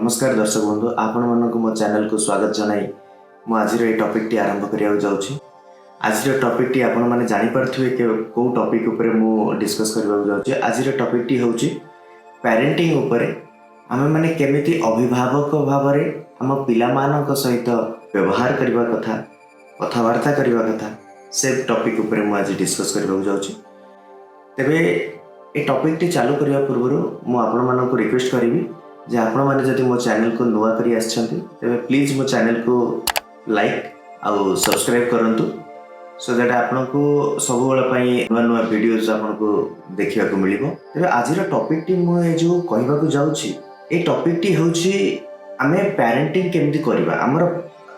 ନମସ୍କାର ଦର୍ଶକ ବନ୍ଧୁ, ଆପଣମାନଙ୍କୁ ମୋ ଚ୍ୟାନେଲକୁ ସ୍ୱାଗତ ଜଣାଇ ମୁଁ ଆଜିର ଏଇ ଟପିକଟି ଆରମ୍ଭ କରିବାକୁ ଯାଉଛି। ଆଜିର ଟପିକଟି ଆପଣମାନେ ଜାଣିପାରୁଥିବେ କେଉଁ ଟପିକ ଉପରେ ମୁଁ ଡିସ୍କସ୍ କରିବାକୁ ଯାଉଛି। ଆଜିର ଟପିକଟି ହେଉଛି ପ୍ୟାରେଣ୍ଟିଂ ଉପରେ। ଆମେମାନେ କେମିତି ଅଭିଭାବକ ଭାବରେ ଆମ ପିଲାମାନଙ୍କ ସହିତ ବ୍ୟବହାର କରିବା କଥା, କଥାବାର୍ତ୍ତା କରିବା କଥା, ସେ ଟପିକ ଉପରେ ମୁଁ ଆଜି ଡିସ୍କସ୍ କରିବାକୁ ଯାଉଛି। ତେବେ ଏ ଟପିକଟି ଚାଲୁ କରିବା ପୂର୍ବରୁ ମୁଁ ଆପଣମାନଙ୍କୁ ରିକ୍ୱେଷ୍ଟ କରିବି ଯେ ଆପଣମାନେ ଯଦି ମୋ ଚ୍ୟାନେଲକୁ ନୂଆ କରି ଆସିଛନ୍ତି, ତେବେ ପ୍ଲିଜ୍ ମୋ ଚ୍ୟାନେଲକୁ ଲାଇକ୍ ଆଉ ସବସ୍କ୍ରାଇବ୍ କରନ୍ତୁ, ସୋ that ଆପଣଙ୍କୁ ସବୁବେଳ ପାଇଁ ନୂଆ ନୂଆ ଭିଡ଼ିଓଜ୍ ଆପଣଙ୍କୁ ଦେଖିବାକୁ ମିଳିବ। ତେବେ ଆଜିର ଟପିକଟି ମୁଁ ଏ ଯେଉଁ କହିବାକୁ ଯାଉଛି, ଏ ଟପିକଟି ହେଉଛି ଆମେ ପ୍ୟାରେଣ୍ଟିଂ କେମିତି କରିବା,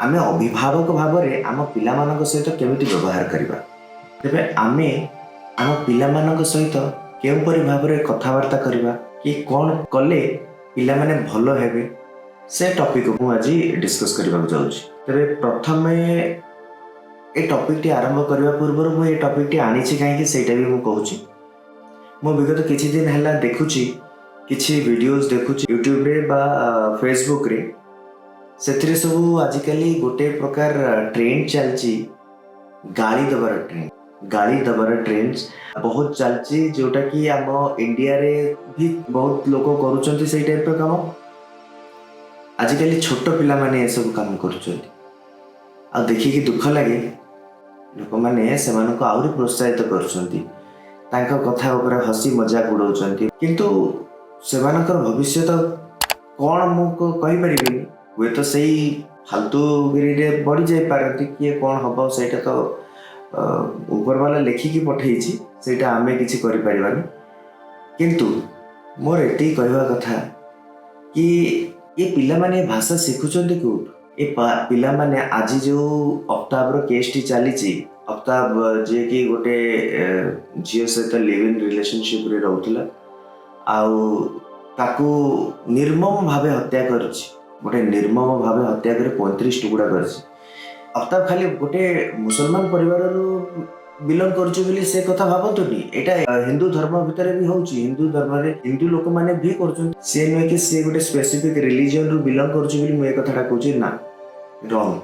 ଆମେ ଅଭିଭାବକ ଭାବରେ ଆମ ପିଲାମାନଙ୍କ ସହିତ କେମିତି ବ୍ୟବହାର କରିବା। ତେବେ ଆମେ ଆମ ପିଲାମାନଙ୍କ ସହିତ କେଉଁପରି ଭାବରେ କଥାବାର୍ତ୍ତା କରିବା କି କ'ଣ କଲେ ପିଲାମାନେ ଭଲ ହେବେ, ସେ ଟପିକ୍ ମୁଁ ଆଜି ଡିସ୍କସ୍ କରିବାକୁ ଯାଉଛି। ତେବେ ପ୍ରଥମେ ଏ ଟପିକଟି ଆରମ୍ଭ କରିବା ପୂର୍ବରୁ ମୁଁ ଏ ଟପିକଟି ଆଣିଛି କାହିଁକି, ସେଇଟା ବି ମୁଁ କହୁଛି। ମୁଁ ବିଗତ କିଛି ଦିନ ହେଲା ଦେଖୁଛି, କିଛି ଭିଡ଼ିଓଜ୍ ଦେଖୁଛି ୟୁଟ୍ୟୁବରେ ବା ଫେସବୁକରେ। ସେଥିରେ ସବୁ ଆଜିକାଲି ଗୋଟେ ପ୍ରକାର ଟ୍ରେଣ୍ଡ ଚାଲିଛି, ଗାଳି ଦେବାର ଟ୍ରେଣ୍ଡ। ଗାଳି ଦେବାର ଟ୍ରେଣ୍ଡ ବହୁତ ଚାଲିଛି, ଯୋଉଟାକି ଆମ ଇଣ୍ଡିଆରେ ବି ବହୁତ ଲୋକ କରୁଛନ୍ତି ସେଇ ଟାଇପ୍ର କାମ। ଆଜିକାଲି ଛୋଟ ପିଲାମାନେ ଏସବୁ କାମ କରୁଛନ୍ତି ଆଉ ଦେଖିକି ଦୁଃଖ ଲାଗେ। ଲୋକମାନେ ସେମାନଙ୍କୁ ଆହୁରି ପ୍ରୋତ୍ସାହିତ କରୁଛନ୍ତି, ତାଙ୍କ କଥା ଉପରେ ହସି ମଜାକ ଉଡ଼ାଉଛନ୍ତି। କିନ୍ତୁ ସେମାନଙ୍କର ଭବିଷ୍ୟତ କ'ଣ ମୁଁ କହିପାରିବିନି। ହୁଏତ ସେଇ ଫାଲତୁଗିରିରେ ବଢ଼ି ଯାଇପାରନ୍ତି। କିଏ କ'ଣ ହବ, ସେଇଟା ତ ଉପରବାଲା ଲେଖିକି ପଠେଇଛି, ସେଇଟା ଆମେ କିଛି କରିପାରିବାନି। କିନ୍ତୁ ମୋର ଏତିକି କହିବା କଥା କି ଏ ପିଲାମାନେ ଏ ଭାଷା ଶିଖୁଛନ୍ତି କୋଉଠୁ? ଏ ପିଲାମାନେ ଆଜି ଯେଉଁ ଅଫତାବର କେସ୍ଟି ଚାଲିଛି, ଅଫତାବ ଯିଏକି ଗୋଟେ ଝିଅ ସହିତ ଲିଭ୍ ଇନ୍ ରିଲେସନସିପ୍ରେ ରହୁଥିଲା ଆଉ ତାକୁ ନିର୍ମମ ଭାବେ ହତ୍ୟା କରିଛି। ଗୋଟେ ନିର୍ମମ ଭାବେ ହତ୍ୟା କରି 35 ଟୁକୁଡ଼ା କରିଛି। ଅଫତାବ ଖାଲି ଗୋଟେ ମୁସଲମାନ ପରିବାରରୁ ବିଲଙ୍ଗ କରୁଛି ବୋଲି ସେ କଥା ଭାବନ୍ତୁନି। ଏଇଟା ହିନ୍ଦୁ ଧର୍ମ ଭିତରେ ବି ହଉଛି। ହିନ୍ଦୁ ଧର୍ମରେ ହିନ୍ଦୁ ଲୋକମାନେ ବି କରୁଛନ୍ତି। ସିଏ ନୁହେଁ କି ସିଏ ଗୋଟେ ସ୍ପେସିଫିକ ରିଲିଜିଅନରୁ ବିଲଙ୍ଗ କରୁଛି ବୋଲି ମୁଁ ଏ କଥାଟା କହୁଛି, ନା, ରଙ୍ଗ।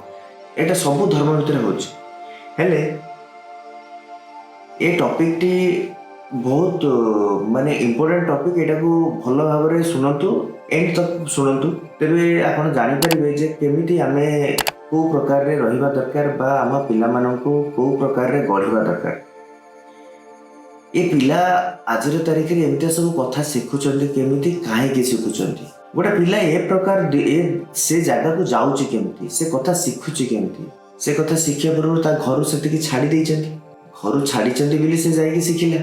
ଏଇଟା ସବୁ ଧର୍ମ ଭିତରେ ହଉଛି। ହେଲେ ଏ ଟପିକଟି ବହୁତ ମାନେ ଇମ୍ପୋର୍ଟାଣ୍ଟ ଟପିକ। ଏଇଟାକୁ ଭଲ ଭାବରେ ଶୁଣନ୍ତୁ, ଏଣ୍ଡ ତକ ଶୁଣନ୍ତୁ, ତେବେ ଆପଣ ଜାଣିପାରିବେ ଯେ କେମିତି ଆମେ କେଉଁ ପ୍ରକାରରେ ରହିବା ଦରକାର ବା ଆମ ପିଲାମାନଙ୍କୁ କେଉଁ ପ୍ରକାରରେ ଗଢ଼ିବା ଦରକାର। ଏ ପିଲା ଆଜିର ତାରିଖରେ ଏମିତିଆ ସବୁ କଥା ଶିଖୁଛନ୍ତି କେମିତି? କାହିଁକି ଶିଖୁଛନ୍ତି? ଗୋଟେ ପିଲା ଏ ପ୍ରକାର ଏ ସେ ଜାଗାକୁ ଯାଉଛି କେମିତି? ସେ କଥା ଶିଖୁଛି କେମିତି? ସେ କଥା ଶିଖିବା ପୂର୍ବରୁ ତା ଘରୁ ସେତିକି ଛାଡ଼ି ଦେଇଛନ୍ତି। ଘରୁ ଛାଡ଼ିଛନ୍ତି ବୋଲି ସେ ଯାଇକି ଶିଖିଲା,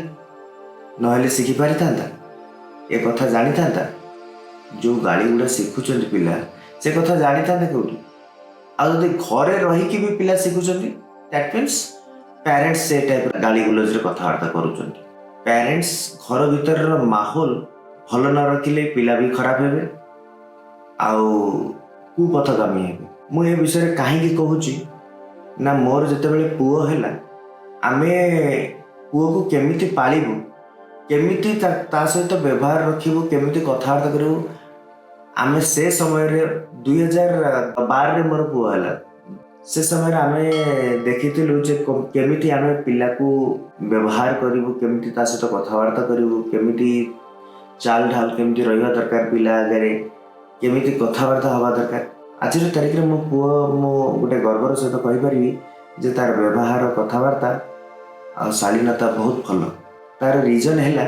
ନହେଲେ ଶିଖି ପାରିଥାନ୍ତା? ଏ କଥା ଜାଣିଥାନ୍ତା? ଯୋଉ ଗାଳି ଗୁଡ଼ା ଶିଖୁଛନ୍ତି ପିଲା, ସେ କଥା ଜାଣିଥାନ୍ତେ କେଉଁଠି? ଆଉ ଯଦି ଘରେ ରହିକି ବି ପିଲା ଶିଖୁଛନ୍ତି, that means parents ସେ ଟାଇପ୍ର ଗାଳି ଗୁଲଜରେ କଥାବାର୍ତ୍ତା କରୁଛନ୍ତି। ପ୍ୟାରେଣ୍ଟସ୍ ଘର ଭିତରର ମାହୋଲ ଭଲ ନ ରଖିଲେ ପିଲା ବି ଖରାପ ହେବେ ଆଉ କୁପଥଗାମୀ ହେବେ। ମୁଁ ଏ ବିଷୟରେ କାହିଁକି କହୁଛି ନା, ମୋର ଯେତେବେଳେ ପୁଅ ହେଲା, ଆମେ ପୁଅକୁ କେମିତି ପାଳିବୁ, କେମିତି ତା ସହିତ ବ୍ୟବହାର ରଖିବୁ, କେମିତି କଥାବାର୍ତ୍ତା କରିବୁ, ଆମେ ସେ ସମୟରେ, 2012ରେ ମୋର ପୁଅ ହେଲା, ସେ ସମୟରେ ଆମେ ଦେଖିଥିଲୁ ଯେ କେମିତି ଆମେ ପିଲାକୁ ବ୍ୟବହାର କରିବୁ, କେମିତି ତା ସହିତ କଥାବାର୍ତ୍ତା କରିବୁ, କେମିତି ଚାଲ ଢାଲ କେମିତି ରହିବା ଦରକାର, ପିଲା ଆଗରେ କେମିତି କଥାବାର୍ତ୍ତା ହେବା ଦରକାର। ଆଜିର ତାରିଖରେ ମୋ ପୁଅ, ମୁଁ ଗୋଟେ ଗର୍ବର ସହିତ କହିପାରିବି ଯେ ତାର ବ୍ୟବହାର, କଥାବାର୍ତ୍ତା ଆଉ ଶାଳୀନତା ବହୁତ ଭଲ। ତାର ରିଜନ୍ ହେଲା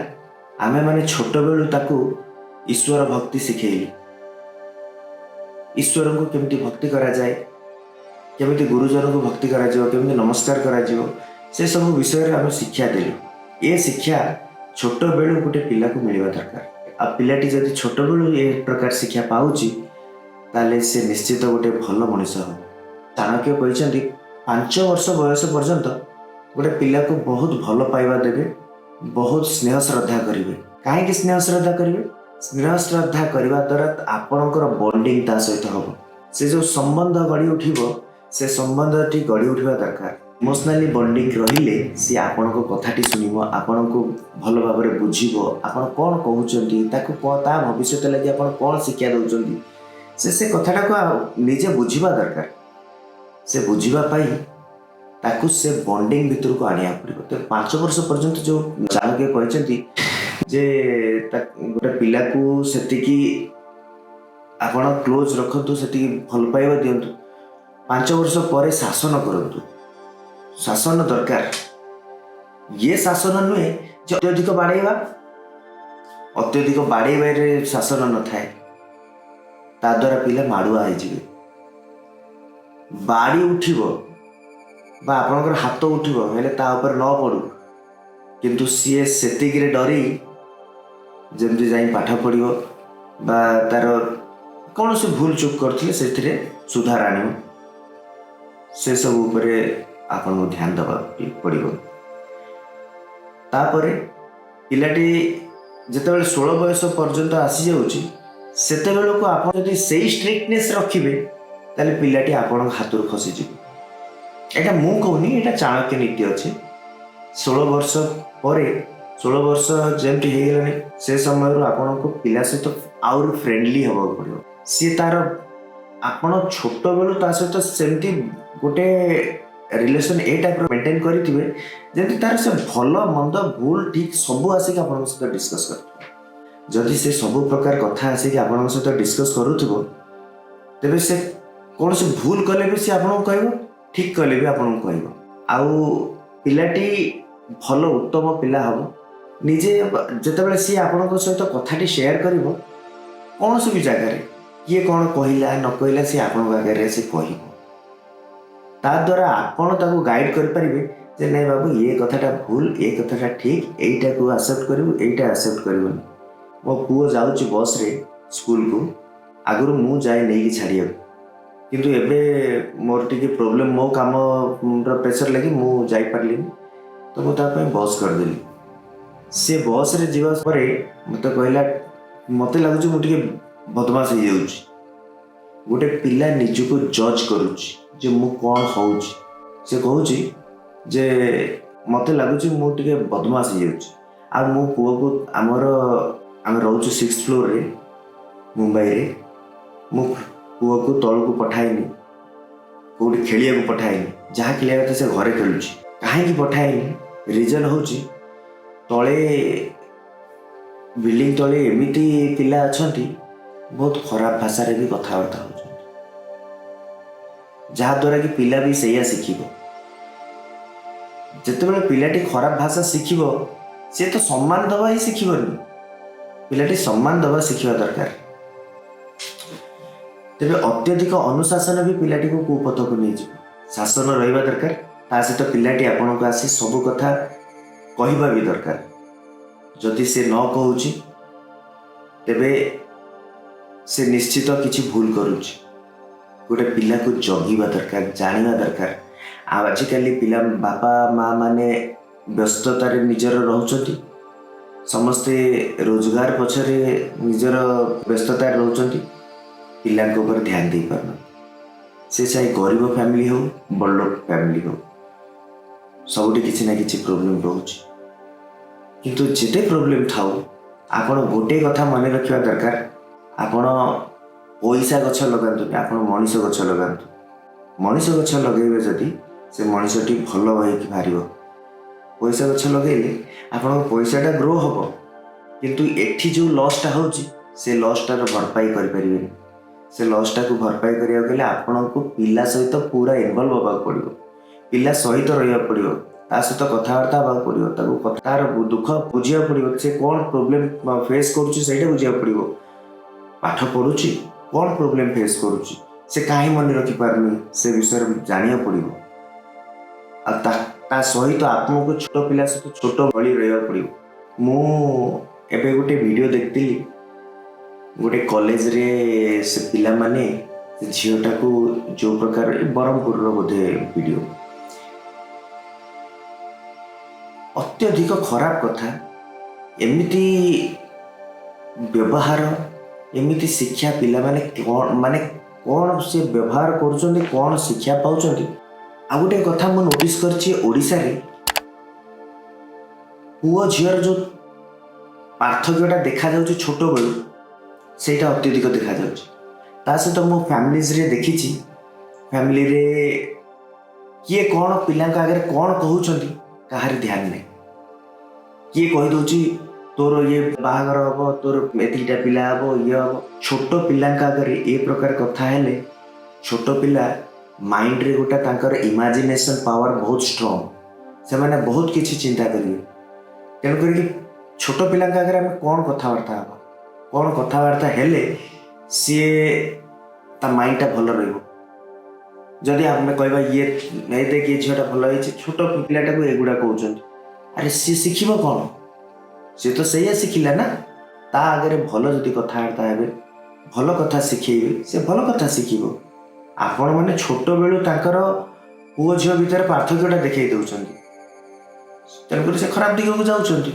ଆମେମାନେ ଛୋଟବେଳୁ ତାକୁ ଈଶ୍ୱର ଭକ୍ତି ଶିଖେଇଲୁ। ଈଶ୍ୱରଙ୍କୁ କେମିତି ଭକ୍ତି କରାଯାଏ, କେମିତି ଗୁରୁଜନଙ୍କୁ ଭକ୍ତି କରାଯିବ, କେମିତି ନମସ୍କାର କରାଯିବ, ସେସବୁ ବିଷୟରେ ଆମେ ଶିକ୍ଷା ଦେଲୁ। ଏ ଶିକ୍ଷା ଛୋଟବେଳୁ ଗୋଟେ ପିଲାକୁ ମିଳିବା ଦରକାର। ଆଉ ପିଲାଟି ଯଦି ଛୋଟବେଳୁ ଏ ପ୍ରକାର ଶିକ୍ଷା ପାଉଛି, ତାହେଲେ ସେ ନିଶ୍ଚିତ ଗୋଟେ ଭଲ ମଣିଷ ହେବ। ଚାଣକ୍ୟ କହିଛନ୍ତି, 5 ବର୍ଷ ବୟସ ପର୍ଯ୍ୟନ୍ତ ଗୋଟେ ପିଲାକୁ ବହୁତ ଭଲ ପାଇବା ଦେବେ, ବହୁତ ସ୍ନେହ ଶ୍ରଦ୍ଧା କରିବେ। କାହିଁକି ସ୍ନେହ ଶ୍ରଦ୍ଧା କରିବେ? ସ୍ନେହ ଶ୍ରଦ୍ଧା କରିବା ଦ୍ୱାରା ଆପଣଙ୍କର ବଣ୍ଡିଙ୍ଗ ତା ସହିତ ହେବ। ସେ ଯେଉଁ ସମ୍ବନ୍ଧ ଗଢ଼ି ଉଠିବ, ସେ ସମ୍ବନ୍ଧଟି ଗଢ଼ି ଉଠିବା ଦରକାର। ଇମୋସନାଲି ବଣ୍ଡିଙ୍ଗ ରହିଲେ ସିଏ ଆପଣଙ୍କ କଥାଟି ଶୁଣିବ, ଆପଣଙ୍କୁ ଭଲ ଭାବରେ ବୁଝିବ, ଆପଣ କ'ଣ କହୁଛନ୍ତି ତାକୁ, ତା ଭବିଷ୍ୟତ ଲାଗି ଆପଣ କ'ଣ ଶିକ୍ଷା ଦେଉଛନ୍ତି। ସେ ସେ କଥାଟାକୁ ଆଉ ନିଜେ ବୁଝିବା ଦରକାର। ସେ ବୁଝିବା ପାଇଁ ତାକୁ ସେ ବଣ୍ଡିଙ୍ଗ ଭିତରକୁ ଆଣିବାକୁ ପଡ଼ିବ। ତ 5 ବର୍ଷ ପର୍ଯ୍ୟନ୍ତ ଯେଉଁ ଚାଣକ୍ୟ କହିଛନ୍ତି ଯେ ଗୋଟେ ପିଲାକୁ ସେତିକି ଆପଣ କ୍ଲୋଜ୍ ରଖନ୍ତୁ, ସେତିକି ଭଲ ପାଇବା ଦିଅନ୍ତୁ। 5 ବର୍ଷ ପରେ ଶାସନ କରନ୍ତୁ। ଶାସନ ଦରକାର। ଇଏ ଶାସନ ନୁହେଁ ଯେ ଅତ୍ୟଧିକ ବାଡ଼େଇବା। ଅତ୍ୟଧିକ ବାଡ଼େଇବାରେ ଶାସନ ନଥାଏ। ତା ଦ୍ୱାରା ପିଲା ମାଡ଼ୁଆ ହେଇଯିବେ। ବାଡ଼ି ଉଠିବ ବା ଆପଣଙ୍କର ହାତ ଉଠିବ, ହେଲେ ତା ଉପରେ ନ ପଡ଼ୁ, କିନ୍ତୁ ସିଏ ସେତିକିରେ ଡରି ଯେମିତି ଯାଇ ପାଠ ପଢ଼ିବ ବା ତାର କୌଣସି ଭୁଲ ଚୁକ୍ କରିଥିଲେ ସେଥିରେ ସୁଧାର ଆଣିବ। ସେସବୁ ଉପରେ ଆପଣଙ୍କୁ ଧ୍ୟାନ ଦେବାକୁ ପଡ଼ିବ। ତାପରେ ପିଲାଟି ଯେତେବେଳେ 16 ବୟସ ପର୍ଯ୍ୟନ୍ତ ଆସିଯାଉଛି, ସେତେବେଳକୁ ଆପଣ ଯଦି ସେଇ ଷ୍ଟ୍ରିକ୍ଟନେସ୍ ରଖିବେ, ତାହେଲେ ପିଲାଟି ଆପଣଙ୍କ ହାତରୁ ଖସିଯିବ। ଏଇଟା ମୁଁ କହୁନି, ଏଇଟା ଚାଣକ୍ୟ ନୀତି ଅଛି। 16 ବର୍ଷ ପରେ, 16 ବର୍ଷ ଯେମିତି ହେଇଗଲାଣି, ସେ ସମୟରୁ ଆପଣଙ୍କୁ ପିଲା ସହିତ ଆହୁରି ଫ୍ରେଣ୍ଡଲି ହେବାକୁ ପଡ଼ିବ। ସିଏ ତାର ଆପଣ ଛୋଟବେଳୁ ତା ସହିତ ସେମିତି ଗୋଟେ ରିଲେସନ୍ ଏ ଟାଇପ୍ର ମେଣ୍ଟେନ୍ କରିଥିବେ, ଯେମିତି ତାର ସେ ଭଲ ମନ୍ଦ, ଭୁଲ ଠିକ୍ ସବୁ ଆସିକି ଆପଣଙ୍କ ସହିତ ଡିସ୍କସ୍ କରୁଥିବ। ଯଦି ସେ ସବୁ ପ୍ରକାର କଥା ଆସିକି ଆପଣଙ୍କ ସହିତ ଡିସ୍କସ୍ କରୁଥିବ, ତେବେ ସେ କୌଣସି ଭୁଲ କଲେ ବି ସେ ଆପଣଙ୍କୁ କହିବ, ଠିକ୍ କଲେ ବି ଆପଣଙ୍କୁ କହିବ। ଆଉ ପିଲାଟି ଭଲ ଉତ୍ତମ ପିଲା ହେବ ନିଜେ ଯେତେବେଳେ ସିଏ ଆପଣଙ୍କ ସହିତ କଥାଟି ସେୟାର କରିବ। କୌଣସି ବି ଜାଗାରେ କିଏ କ'ଣ କହିଲା ନ କହିଲା, ସିଏ ଆପଣଙ୍କ ଆଗରେ ସେ କହିବ। ତା ଦ୍ୱାରା ଆପଣ ତାକୁ ଗାଇଡ଼ କରିପାରିବେ ଯେ ନାଇଁ ବାବୁ, ଏ କଥାଟା ଭୁଲ, ଏ କଥାଟା ଠିକ୍, ଏଇଟାକୁ ଆକ୍ସେପ୍ଟ କରିବୁ, ଏଇଟା ଆକ୍ସେପ୍ଟ କରିବୁନି। ମୋ ପୁଅ ଯାଉଛି ବସ୍ରେ ସ୍କୁଲକୁ। ଆଗରୁ ମୁଁ ଯାଏ ନେଇକି ଛାଡ଼ିବାକୁ, କିନ୍ତୁ ଏବେ ମୋର ଟିକେ ପ୍ରୋବ୍ଲେମ୍, ମୋ କାମର ପ୍ରେସର ଲାଗି ମୁଁ ଯାଇପାରିଲିନି। ତ ମୁଁ ତା ପାଇଁ ବସ୍ କରିଦେଲି। ସେ ବସ୍ରେ ଯିବା ପରେ ମୋତେ କହିଲା, "ମୋତେ ଲାଗୁଛି ମୁଁ ଟିକେ ବଦମାସ ହେଇଯାଉଛି।" ଗୋଟେ ପିଲା ନିଜକୁ ଜଜ୍ କରୁଛି ଯେ ମୁଁ କ'ଣ ହେଉଛି। ସେ କହୁଛି ଯେ ମୋତେ ଲାଗୁଛି ମୁଁ ଟିକେ ବଦମାସ ହେଇଯାଉଛି। ଆଉ ମୋ ପୁଅକୁ ଆମେ ରହୁଛୁ ସିକ୍ସ ଫ୍ଲୋରରେ ମୁମ୍ବାଇରେ। ମୁଁ ପୁଅକୁ ତଳକୁ ପଠାଏନି, କେଉଁଠି ଖେଳିବାକୁ ପଠାଏନି। ଯାହା ଖେଳିବା କଥା ସେ ଘରେ ଖେଳୁଛି। କାହିଁକି ପଠାଏନି? ରିଜନ୍ ହେଉଛି ତଳେ, ବିଲ୍ଡିଂ ତଳେ ଏମିତି ପିଲା ଅଛନ୍ତି, ବହୁତ ଖରାପ ଭାଷାରେ ବି କଥାବାର୍ତ୍ତା ହେଉଛନ୍ତି, ଯାହାଦ୍ୱାରା କି ପିଲା ବି ସେଇଆ ଶିଖିବ। ଯେତେବେଳେ ପିଲାଟି ଖରାପ ଭାଷା ଶିଖିବ, ସିଏ ତ ସମ୍ମାନ ଦେବା ହିଁ ଶିଖିବନି। ପିଲାଟି ସମ୍ମାନ ଦେବା ଶିଖିବା ଦରକାର। ତେବେ ଅତ୍ୟଧିକ ଅନୁଶାସନ ବି ପିଲାଟିକୁ କୁପଥକୁ ନେଇଯିବ। ଶାସନ ରହିବା ଦରକାର, ତା ସହିତ ପିଲାଟି ଆପଣଙ୍କୁ ଆସି ସବୁ କଥା କହିବା ବି ଦରକାର। ଯଦି ସେ ନ କହୁଛି, ତେବେ ସେ ନିଶ୍ଚିତ କିଛି ଭୁଲ କରୁଛି। ଗୋଟେ ପିଲାକୁ ଜଗିବା ଦରକାର, ଜାଣିବା ଦରକାର। ଆଉ ଆଜିକାଲି ପିଲା ବାପା ମା ମାନେ ବ୍ୟସ୍ତତାରେ ନିଜର ରହୁଛନ୍ତି। ସମସ୍ତେ ରୋଜଗାର ପଛରେ ନିଜର ବ୍ୟସ୍ତତାରେ ରହୁଛନ୍ତି, ପିଲାଙ୍କ ଉପରେ ଧ୍ୟାନ ଦେଇପାରୁନାହାନ୍ତି। ସେ ଚାହେ ଗରିବ ଫ୍ୟାମିଲି ହଉ, ବଡ଼ଲୋକ ଫ୍ୟାମିଲି ହଉ, ସବୁଠି କିଛି ନା କିଛି ପ୍ରୋବ୍ଲେମ୍ ରହୁଛି। କିନ୍ତୁ ଯେତେ ପ୍ରୋବ୍ଲେମ୍ ଥାଉ, ଆପଣ ଗୋଟିଏ କଥା ମନେ ରଖିବା ଦରକାର। ଆପଣ ପଇସା ଗଛ ଲଗାନ୍ତୁନି, ଆପଣ ମଣିଷ ଗଛ ଲଗାନ୍ତୁ। ମଣିଷ ଗଛ ଲଗାଇବେ ଯଦି, ସେ ମଣିଷଟି ଭଲ ହେଇକି ବାହାରିବ। ପଇସା ଗଛ ଲଗାଇଲେ ଆପଣଙ୍କ ପଇସାଟା ଗ୍ରୋ ହେବ, କିନ୍ତୁ ଏଠି ଯେଉଁ ଲସ୍ଟା ହେଉଛି, ସେ ଲସ୍ଟାର ଭରପାଇ କରିପାରିବେନି। ସେ ଲସ୍ଟାକୁ ଭରପାଇ କରିବାକୁ ହେଲେ ଆପଣଙ୍କୁ ପିଲା ସହିତ ପୁରା ଇନଭଲ୍ଭ ହେବାକୁ ପଡ଼ିବ, ପିଲା ସହିତ ରହିବାକୁ ପଡ଼ିବ, ତା ସହିତ କଥାବାର୍ତ୍ତା ହେବାକୁ ପଡ଼ିବ, ତାକୁ ତାର ଦୁଃଖ ବୁଝିବାକୁ ପଡ଼ିବ, ସେ କ'ଣ ପ୍ରୋବ୍ଲେମ୍ ଫେସ୍ କରୁଛି ସେଇଟା ବୁଝିବାକୁ ପଡ଼ିବ। ପାଠ ପଢ଼ୁଛି, କ'ଣ ପ୍ରୋବ୍ଲେମ୍ ଫେସ୍ କରୁଛି, ସେ କାହିଁ ମନେ ରଖିପାରୁନି, ସେ ବିଷୟରେ ଜାଣିବାକୁ ପଡ଼ିବ। ଆଉ ତା ସହିତ ଆପଣଙ୍କୁ ଛୋଟ ପିଲା ସହିତ ଛୋଟ ଭଳି ରହିବାକୁ ପଡ଼ିବ। ମୁଁ ଏବେ ଗୋଟେ ଭିଡ଼ିଓ ଦେଖିଥିଲି, ଗୋଟେ କଲେଜରେ ସେ ପିଲାମାନେ ସେ ଝିଅଟାକୁ ଯେଉଁ ପ୍ରକାର, ଏ ବ୍ରହ୍ମପୁରର ବୋଧେ ଭିଡ଼ିଓ, ଅତ୍ୟଧିକ ଖରାପ କଥା। ଏମିତି ବ୍ୟବହାର, ଏମିତି ଶିକ୍ଷା ପିଲାମାନେ କ'ଣ, ମାନେ କ'ଣ ସେ ବ୍ୟବହାର କରୁଛନ୍ତି, କ'ଣ ଶିକ୍ଷା ପାଉଛନ୍ତି? ଆଉ ଗୋଟେ କଥା ମୁଁ ନୋଟିସ୍ କରିଛି, ଓଡ଼ିଶାରେ ପୁଅ ଝିଅର ଯେଉଁ ପାର୍ଥକ୍ୟଟା ଦେଖାଯାଉଛି ଛୋଟବେଳୁ, ସେଇଟା ଅତ୍ୟଧିକ ଦେଖାଯାଉଛି। ତା ସହିତ ମୁଁ ଫ୍ୟାମିଲିଜରେ ଦେଖିଛି, ଫ୍ୟାମିଲିରେ କିଏ କ'ଣ ପିଲାଙ୍କ ଆଗରେ କ'ଣ କହୁଛନ୍ତି କାହାରି ଧ୍ୟାନ ନାହିଁ। କିଏ କହିଦେଉଛି ତୋର ଇଏ ବାହାଘର ହବ, ତୋର ଏତିକିଟା ପିଲା ହବ, ଇଏ ହବ। ଛୋଟ ପିଲାଙ୍କ ଆଗରେ ଏ ପ୍ରକାର କଥା ହେଲେ ଛୋଟ ପିଲା ମାଇଣ୍ଡରେ ଗୋଟେ ତାଙ୍କର ଇମାଜିନେସନ୍ ପାୱାର ବହୁତ ଷ୍ଟ୍ରଙ୍ଗ, ସେମାନେ ବହୁତ କିଛି ଚିନ୍ତା କରିବେ। ତେଣୁ କରିକି ଛୋଟ ପିଲାଙ୍କ ଆଗରେ ଆମେ କ'ଣ କଥାବାର୍ତ୍ତା ହେବା, କ'ଣ କଥାବାର୍ତ୍ତା ହେଲେ ସିଏ ତା ମାଇଣ୍ଡଟା ଭଲ ରହିବ? ଯଦି ଆମେ କହିବା ଇଏ ଏ ଦେଖ, ଇଏ ଝିଅଟା ଭଲ ହେଇଛି, ଛୋଟ ପିଲାଟାକୁ ଏଗୁଡ଼ା କହୁଛନ୍ତି, ଆରେ ସିଏ ଶିଖିବ କ'ଣ? ସିଏ ତ ସେଇଆ ଶିଖିଲା ନା। ତା ଆଗରେ ଭଲ ଯଦି କଥାବାର୍ତ୍ତା ହେବେ, ଭଲ କଥା ଶିଖେଇବେ, ସେ ଭଲ କଥା ଶିଖିବ। ଆପଣମାନେ ଛୋଟବେଳୁ ତାଙ୍କର ପୁଅ ଝିଅ ଭିତରେ ପାର୍ଥକ୍ୟଟା ଦେଖେଇ ଦେଉଛନ୍ତି, ତେଣୁକରି ସେ ଖରାପ ଦିଗକୁ ଯାଉଛନ୍ତି।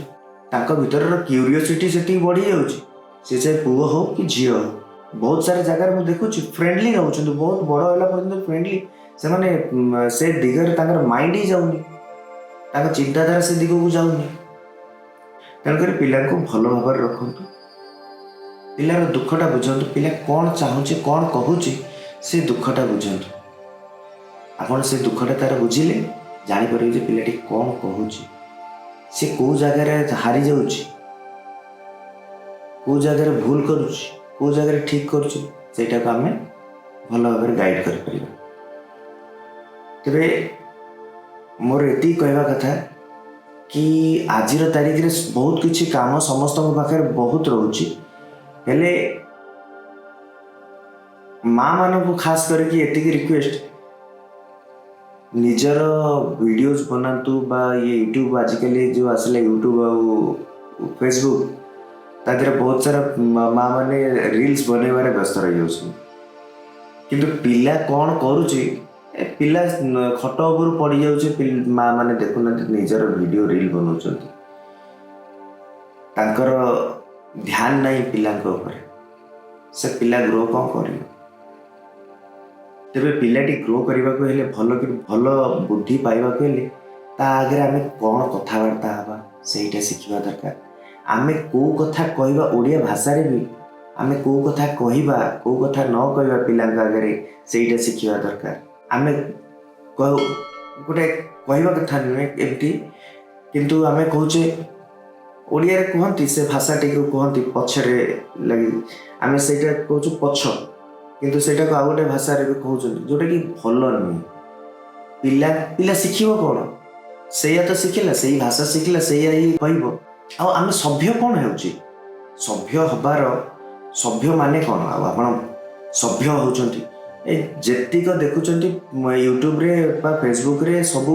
ତାଙ୍କ ଭିତରର କ୍ୟୁରିଓସିଟି ସେତିକି ବଢ଼ିଯାଉଛି, ସେ ଚାହେ ପୁଅ ହଉ କି ଝିଅ ହଉ। ବହୁତ ସାରା ଜାଗାରେ ମୁଁ ଦେଖୁଛି ଫ୍ରେଣ୍ଡଲି ରହୁଛନ୍ତି, ବହୁତ ବଡ଼ ହେଲା ପର୍ଯ୍ୟନ୍ତ ଫ୍ରେଣ୍ଡଲି ସେମାନେ। ସେ ଦିଗରେ ତାଙ୍କର ମାଇଣ୍ଡ ହିଁ ଯାଉନି, ତାଙ୍କ ଚିନ୍ତାଧାରା ସେ ଦିଗକୁ ଯାଉନି। ତେଣୁକରି ପିଲାଙ୍କୁ ଭଲ ଭାବରେ ରଖନ୍ତୁ, ପିଲାର ଦୁଃଖଟା ବୁଝନ୍ତୁ, ପିଲା କ'ଣ ଚାହୁଁଛି, କ'ଣ କହୁଛି, ସେ ଦୁଃଖଟା ବୁଝନ୍ତୁ। ଆପଣ ସେ ଦୁଃଖଟା ତାର ବୁଝିଲେ ଜାଣିପାରିବେ ଯେ ପିଲାଟି କ'ଣ କହୁଛି, ସେ କେଉଁ ଜାଗାରେ ହାରି ଯାଉଛି, କେଉଁ ଜାଗାରେ ଭୁଲ କରୁଛି, କେଉଁ ଜାଗାରେ ଠିକ୍ କରୁଛି, ସେଇଟାକୁ ଆମେ ଭଲ ଭାବରେ ଗାଇଡ଼ କରିପାରିବା। ତେବେ ମୋର ଏତିକି କହିବା କଥା କି ଆଜିର ତାରିଖରେ ବହୁତ କିଛି କାମ ସମସ୍ତଙ୍କ ପାଖରେ ବହୁତ ରହୁଛି, ହେଲେ ମା ମାନଙ୍କୁ ଖାସ କରିକି ଏତିକି ରିକ୍ୱେଷ୍ଟ, ନିଜର ଭିଡ଼ିଓଜ ବନାନ୍ତୁ ବା ଇଏ ୟୁଟ୍ୟୁବ, ଆଜିକାଲି ଯେଉଁ ଆସିଲା ୟୁଟ୍ୟୁବ ଆଉ ଫେସବୁକ୍, ତା ଦେହରେ ବହୁତ ସାରା ମା ମାନେ ରିଲ୍ସ ବନେଇବାରେ ବ୍ୟସ୍ତ ରହିଯାଉଛନ୍ତି। କିନ୍ତୁ ପିଲା କ'ଣ କରୁଛି, ଏ ପିଲା ଖଟ ଉପରୁ ପଡ଼ିଯାଉଛି, ମା ମାନେ ଦେଖୁନାହାନ୍ତି, ନିଜର ଭିଡ଼ିଓ ରିଲ୍ ବନାଉଛନ୍ତି। ତାଙ୍କର ଧ୍ୟାନ ନାହିଁ ପିଲାଙ୍କ ଉପରେ। ସେ ପିଲା ଗ୍ରୋ କ'ଣ କରିବ? ତେବେ ପିଲାଟି ଗ୍ରୋ କରିବାକୁ ହେଲେ, ଭଲ କି ଭଲ ବୁଦ୍ଧି ପାଇବାକୁ ହେଲେ, ତା ଆଗରେ ଆମେ କ'ଣ କଥାବାର୍ତ୍ତା ହେବା ସେଇଟା ଶିଖିବା ଦରକାର। ଆମେ କେଉଁ କଥା କହିବା, ଓଡ଼ିଆ ଭାଷାରେ ବି ଆମେ କେଉଁ କଥା କହିବା, କେଉଁ କଥା ନ କହିବା ପିଲାଙ୍କ ଆଗରେ, ସେଇଟା ଶିଖିବା ଦରକାର। ଆମେ ଗୋଟେ କହିବା କଥା ନୁହେଁ ଏମିତି, କିନ୍ତୁ ଆମେ କହୁଛେ, ଓଡ଼ିଆରେ କୁହନ୍ତି, ସେ ଭାଷାଟିକୁ କୁହନ୍ତି ପଛରେ ଲାଗି, ଆମେ ସେଇଟା କହୁଛୁ ପଛ, କିନ୍ତୁ ସେଇଟାକୁ ଆଉ ଗୋଟେ ଭାଷାରେ ବି କହୁଛନ୍ତି, ଯେଉଁଟାକି ଭଲ ନୁହେଁ। ପିଲା ଶିଖିବ କ'ଣ? ସେଇଆ ତ ଶିଖିଲା, ସେଇ ଭାଷା ଶିଖିଲା, ସେଇଆ ହିଁ କହିବ। ଆଉ ଆମେ ସଭ୍ୟ କ'ଣ ହେଉଛି? ସଭ୍ୟ ହବାର, ସଭ୍ୟ ମାନେ କ'ଣ? ଆଉ ଆପଣ ସଭ୍ୟ ହେଉଛନ୍ତି, ଏ ଯେତିକ ଦେଖୁଛନ୍ତି ୟୁଟ୍ୟୁବରେ ବା ଫେସବୁକରେ ସବୁ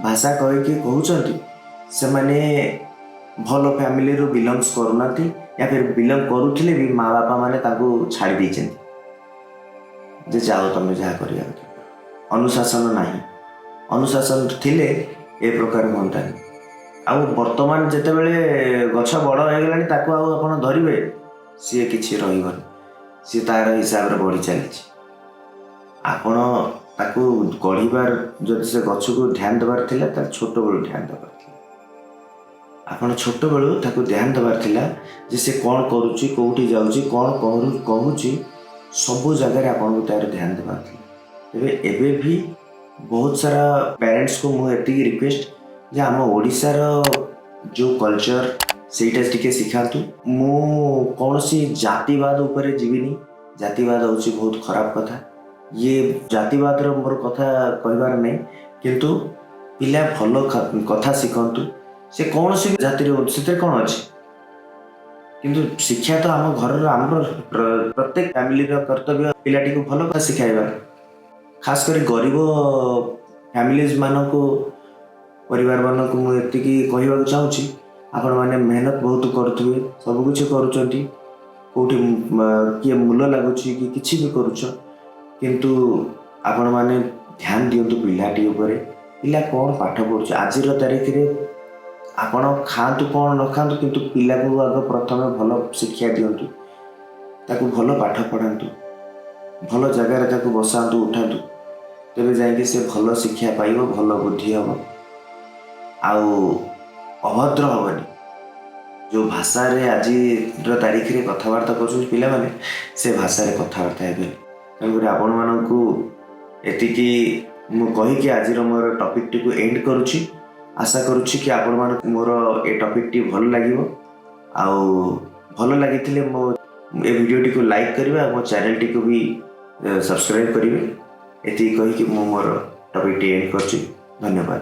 ଭାଷା କହିକି କହୁଛନ୍ତି, ସେମାନେ ଭଲ ଫ୍ୟାମିଲିରୁ ବିଲଙ୍ଗସ୍ କରୁନାହାନ୍ତି, ୟା ଫିର ବିଲଙ୍ଗ କରୁଥିଲେ ବି ମା ବାପା ମାନେ ତାଙ୍କୁ ଛାଡ଼ି ଦେଇଛନ୍ତି ଯେ ଯାଅ, ତମେ ଯାହା କରିବା କଥା। ଅନୁଶାସନ ନାହିଁ। ଅନୁଶାସନ ଥିଲେ ଏ ପ୍ରକାର ହୁଅନ୍ତାନି। ଆଉ ବର୍ତ୍ତମାନ ଯେତେବେଳେ ଗଛ ବଡ଼ ହେଇଗଲାଣି, ତାକୁ ଆଉ ଆପଣ ଧରିବେ, ସିଏ କିଛି ରହିବନି। ସିଏ ତାର ହିସାବରେ ବଢ଼ି ଚାଲିଛି। ଆପଣ ତାକୁ ଗଢ଼ିବାର, ଯଦି ସେ ଗଛକୁ ଧ୍ୟାନ ଦେବାର ଥିଲା, ତାହେଲେ ଛୋଟବେଳୁ ଧ୍ୟାନ ଦେବାର ଥିଲା। ଆପଣ ଛୋଟବେଳୁ ତାକୁ ଧ୍ୟାନ ଦେବାର ଥିଲା ଯେ ସେ କ'ଣ କରୁଛି, କେଉଁଠି ଯାଉଛି, କ'ଣ କହୁଛି, ସବୁ ଜାଗାରେ ଆପଣଙ୍କୁ ତାର ଧ୍ୟାନ ଦେବାର ଥିଲା। ତେବେ ଏବେ ବି ବହୁତ ସାରା ପ୍ୟାରେଣ୍ଟସକୁ ମୁଁ ଏତିକି ରିକ୍ୱେଷ୍ଟ ଯେ ଆମ ଓଡ଼ିଶାର ଯେଉଁ କଲଚର, ସେଇଟା ଟିକେ ଶିଖାନ୍ତୁ। ମୁଁ କୌଣସି ଜାତିବାଦ ଉପରେ ଯିବିନି। ଜାତିବାଦ ହେଉଛି ବହୁତ ଖରାପ କଥା। ଇଏ ଜାତିବାଦର ମୋର କଥା କହିବାର ନାହିଁ, କିନ୍ତୁ ପିଲା ଭଲ କଥା ଶିଖନ୍ତୁ। ସେ କୌଣସି ବି ଜାତିରେ ହୁଅନ୍ତୁ, ସେଥିରେ କ'ଣ ଅଛି? କିନ୍ତୁ ଶିକ୍ଷା ତ ଆମ ଘରର, ଆମର ପ୍ରତ୍ୟେକ ଫ୍ୟାମିଲିର କର୍ତ୍ତବ୍ୟ ପିଲାଟିକୁ ଭଲ କଥା ଶିଖାଇବା। ଖାସ କରି ଗରିବ ଫ୍ୟାମିଲିଜ ମାନଙ୍କୁ, ପରିବାରମାନଙ୍କୁ ମୁଁ ଏତିକି କହିବାକୁ ଚାହୁଁଛି, ଆପଣମାନେ ମେହନତ ବହୁତ କରୁଥିବେ, ସବୁ କିଛି କରୁଛନ୍ତି, କେଉଁଠି କିଏ ମୂଲ ଲାଗୁଛି କି କିଛି ବି କରୁଛ, କିନ୍ତୁ ଆପଣମାନେ ଧ୍ୟାନ ଦିଅନ୍ତୁ ପିଲାଟି ଉପରେ, ପିଲା କ'ଣ ପାଠ ପଢ଼ୁଛି। ଆଜିର ତାରିଖରେ ଆପଣ ଖାଆନ୍ତୁ କ'ଣ ନ ଖାଆନ୍ତୁ, କିନ୍ତୁ ପିଲାକୁ ଆଗ ପ୍ରଥମେ ଭଲ ଶିକ୍ଷା ଦିଅନ୍ତୁ, ତାକୁ ଭଲ ପାଠ ପଢ଼ାନ୍ତୁ, ଭଲ ଜାଗାରେ ତାକୁ ବସାନ୍ତୁ, ଉଠାନ୍ତୁ, ତେବେ ଯାଇକି ସେ ଭଲ ଶିକ୍ଷା ପାଇବ, ଭଲ ବୁଦ୍ଧି ହେବ ଆଉ ଅଭଦ୍ର ହେବନି। ଯେଉଁ ଭାଷାରେ ଆଜିର ତାରିଖରେ କଥାବାର୍ତ୍ତା କରୁଛନ୍ତି ପିଲାମାନେ, ସେ ଭାଷାରେ କଥାବାର୍ତ୍ତା ହେବେନି। ତେଣୁକରି ଆପଣମାନଙ୍କୁ ଏତିକି ମୁଁ କହିକି ଆଜିର ମୋର ଟପିକ୍ଟିକୁ ଏଣ୍ଡ କରୁଛି। ଆଶା କରୁଛି କି ଆପଣମାନଙ୍କୁ ମୋର ଏ ଟପିକ୍ଟି ଭଲ ଲାଗିବ। ଆଉ ଭଲ ଲାଗିଥିଲେ ମୋ ଏ ଭିଡ଼ିଓଟିକୁ ଲାଇକ୍ କରିବେ ଆଉ ମୋ ଚ୍ୟାନେଲଟିକୁ ବି ସବସ୍କ୍ରାଇବ୍ କରିବେ। ଏତିକି କହିକି ମୁଁ ମୋର ଟପିକ୍ଟି ଏଣ୍ଡ କରୁଛି। ଧନ୍ୟବାଦ।